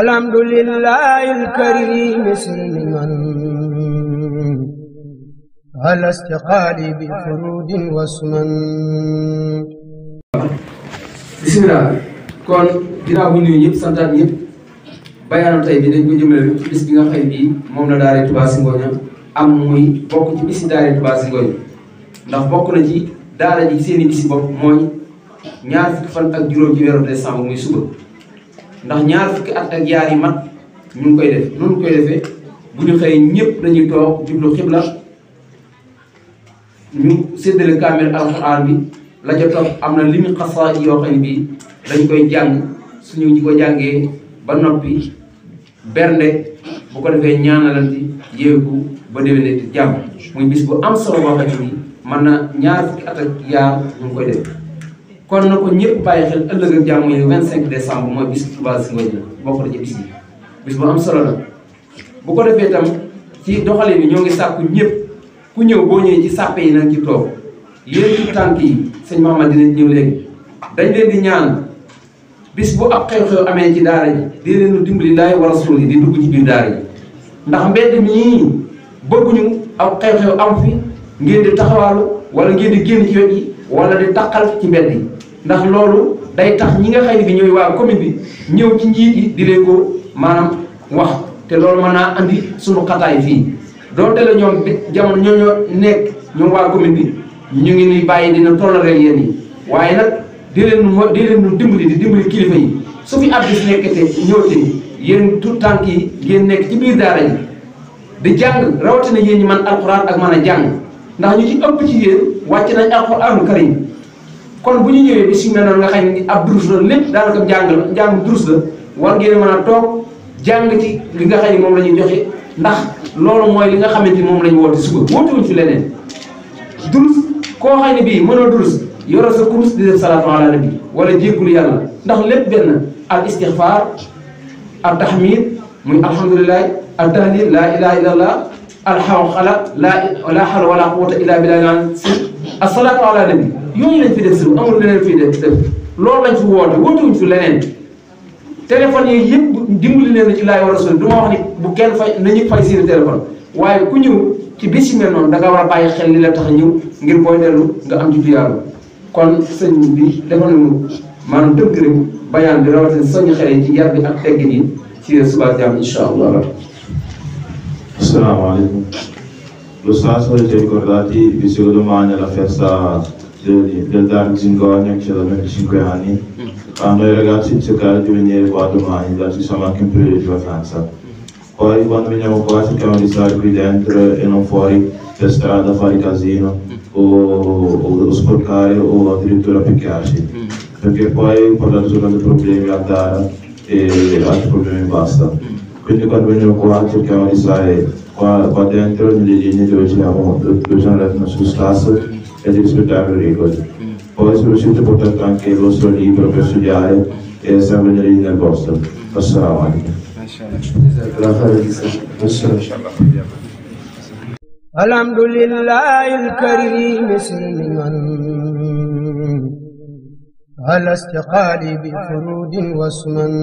الحمد لله الكريم سلما على استقالي بفروض وسنن. bisimilah kon ginnaaw bu nuyu ñëpp santaat ñëpp bayaanu tey bi dañ ko jëmale ci bis bi nga xëy bii moom la Daara Touba Zingonia am muy bokk ci bisi Daara Touba Zingonia ndax bokk na ci daara ji seeni bisi bopp mooy ñaar fukki fan ak juróom ci weeru décembre muy suba ndax ñaar fukki at ak yaar yi mat ñu ngi koy def noonu koy defee bu ñu xëy ñëpp dañuy toog jublu xibla ñu séddale kaamil alxuraan bi la ca topp am na limi xasaa yoo xam ne bii dañ koy jàng suñu ñi ko jàngee ba noppi bernde bu ko defee ñaanalanti yéegu ba déwéne jàmm muy bis bu am solo boo xam ne bii mën na ñaar fukki at ak yaar ñu ngi koy def kon na ko ñëpp bàyyi xel ëllëg ak jàmm yi 25 décembre mooy bis Touba Zingonia bokk na ci bis yi bis bu am solo la bu ko defee tam ci doxalin bi ñoo ngi sàkku ñëpp ku ñëw boo ñëwee ci sàppe yi nag ci toog yéen ci tànk yi sëñ Mouhamad dinañ ñëw léegi dañ leen di ñaan bis bu ab xew-xew amee ci daara ji di leen dimbali laay wa rasul yi di dugg ci biir daara ji ndax mbedd mii bëgguñu ab xew-xew am fi ngeen di taxawaalu wala ngeen di génn ci wet yi wala di taqal ci mbedd yi ndax loolu day tax ñi nga xëy bi ñooy waa commune bi ñëw ci njiit yi di leen ko maanaam wax te loolu mën naa andi suñu xataay fii donte la ñoom jamono ñoo nekk ñoom waa commune bi ñu ngi ni bàyyi dina toléré yéen yi waaye nag di leen dimbali di dimbali kilifa yi su fi ab bis nekkete ñëwte yéen tout tànk yi ngeen nekk ci biir daara ji di jàng rawatina yéen ñi man alxuraan ak mën a jàng ndax ñu ci ëpp ci yéen wàcc nañ alxuraanu karim kon bu ñu ñëwee bis yu mel noonu nga xam ne ab durus la lépp daanaka njàng durus la war ngeen mën a toog jàng ci li nga xam ne moom la ñuy joxe ndax loolu mooy li nga xamante ni moom la ñu woote suba wootewuñ fi leneen durus koo xam ne bii mënoo durus yoro sa kurus di def salaatu ala nabi wala jéggulu yàlla ndax lépp benn al istixfaar al tahmid muy alhamdulilah al tahlil la ilaha illallah al xawxala la hawla wala quwwata illa billah as-salaatu ala nabi yooyu lañ fi def si amul leneen fii def loolu lañ fi wootewuñ fi leneen téléphone yi yëpp dimbali leen ci laay war a sol du ma wax ni bu kenn fay nañu fay seeni téléphone waaye ku ñëw ci bis yu mel noonu da nga war a bàyyi xel li la tax a ñëw ngir booy dellu nga am ci tuyaaru kon sëñ bi defal nañu maanaam dëgg rek bayaan bi rawatina soññ xel yi ci yar bi ak teggin yi ci suba jàmm incha allah. Assalamualaikum. Lo stesso ci ricordati, visto che domani è la festa del Daara Zingonia, che c'è da 25 anni, a noi ragazzi cercare di venire qua domani, darci insomma anche un periodo di vacanza. Poi quando veniamo qua cerchiamo di stare qui dentro e non fuori per strada a fare casino o sporcare o addirittura picchiarci, perché poi portate soltanto problemi a Daara e altri problemi basta. Quindi quando veniamo qua cerchiamo di stare qua dentro nelle linee dove ci sono le nostre classi e di rispettare le regole. Poi se riuscite portate anche il vostro libro per studiare e sempre nelle linee del vostro. Assalamu alaikum. الحمد لله الكريم سلما على استقالي بفروض وسنن.